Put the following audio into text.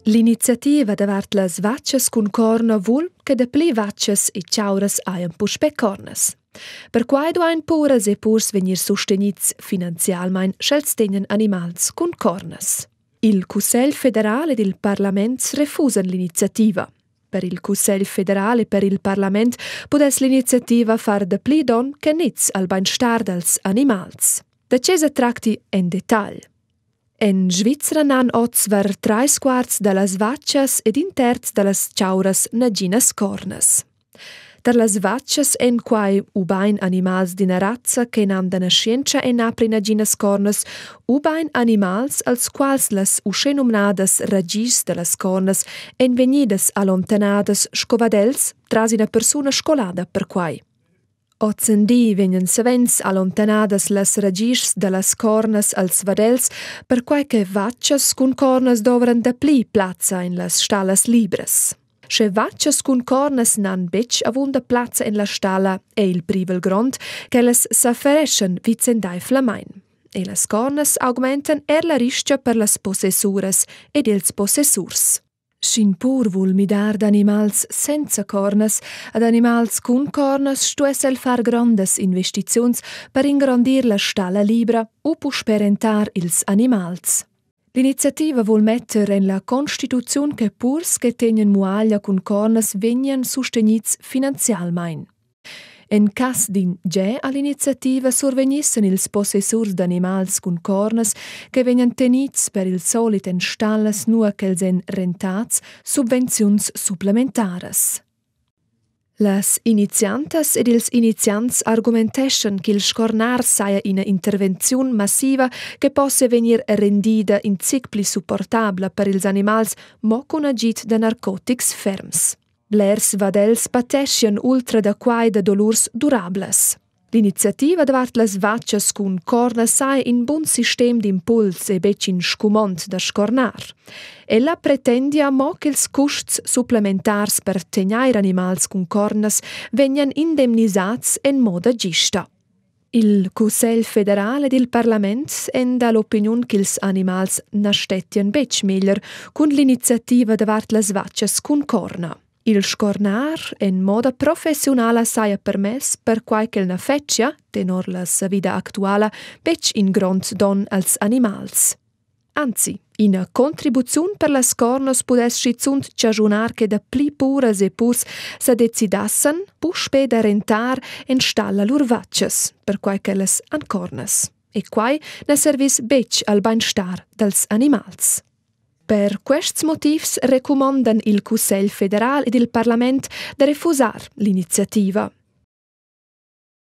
L'iniziativa davart las vachas cun corna vul che dapli vachas e chauras hajan puspè cornas. Perquai duain puras e purs vegnir sustegnids finanzialmain, sch'els tegnan animals cun cornas. Il Cussegl federal ed il parlament refusan l'iniziativa. Per il Cussegl federal e per il parlament pudess l'iniziativa far dapli donn che niz al bainstar dals animals. Da tge sa tracti en detagl? En Svizra n'han oz var trais quarts da las vatgas ed in terz da las chauras naginas cornas. Tar las vatgas èn quai ubain animals d'ina razza che n'han da naschientscha ennà pli naginas cornas, ubain animals als quals las uschenumnadas ragischs da las cornas èn vegnidas allontanadas sco vadels tras ina persuna scolada per quai. Ozendi vegnan savens allontanadas las ragischs da las cornas als vadels, perquai che vatgas cun cornas dovran dapli plazza en las stallas libras. Sche vatgas cun cornas n'han betg avunda plazza en la stalla, è il privel grond ch'ellas sa fereschan vicendaivlamain. E las cornas augmentan er la ristga per las possessuras ed ils possessurs. Sch'in pur vul midar d'animals senza cornas ad animals cun cornas, stuess el far grondas investiziuns per ingrondir la stalla libra u puspè rentar ils animals. L'iniziativa vul metter en la constituziun che purs che tegnan muaglia cun cornas vegnian sustegnids finanzialmain. En cass d'in gea all'iniziativa survegnissen ils possessurs d'animals cun cornas che vegnan tenids per il solit en stallas nua ch'els èn rentats subvenziuns supplementaras. Las iniziantas ed ils iniziants argumenteschan ch'il scornar saja ina intervenziun massiva che possia vegnir rendida in zic pli supportabla per ils animals mo cun agid da narcotics ferms. Blers vadels pateschian ultra da quai da dolurs durablas. L'iniziativa davart las vachas cun corna saja in bun sistem d'impuls e betg in scumond da scornar. Ella pretendia mo ch'ils custs supplementars per tegnair animals cun cornas vegnan indemnisads en moda gista. Il Cussegl federal ed il parlament èn da l'opiniun ch'ils animals na stettian betg meglier cun l'iniziativa davart las vachas cun corna. Il scornar en moda professiunala saja permess perquai ch'el na fetschia, tenor la savida actuala, betg in grond donn als animals. Anzi, ina contribuziun per las cornas pudess schizunt chaschunar che dapli puras e purs sa decidassan puspè da rentar en stalla lur vatgas, perquai ch'ellas han cornas. E quai na serviss betg al bainstar dals animals. Per quests motivs recumondan il Cussegl federal ed il parlament da refusar l'iniziativa.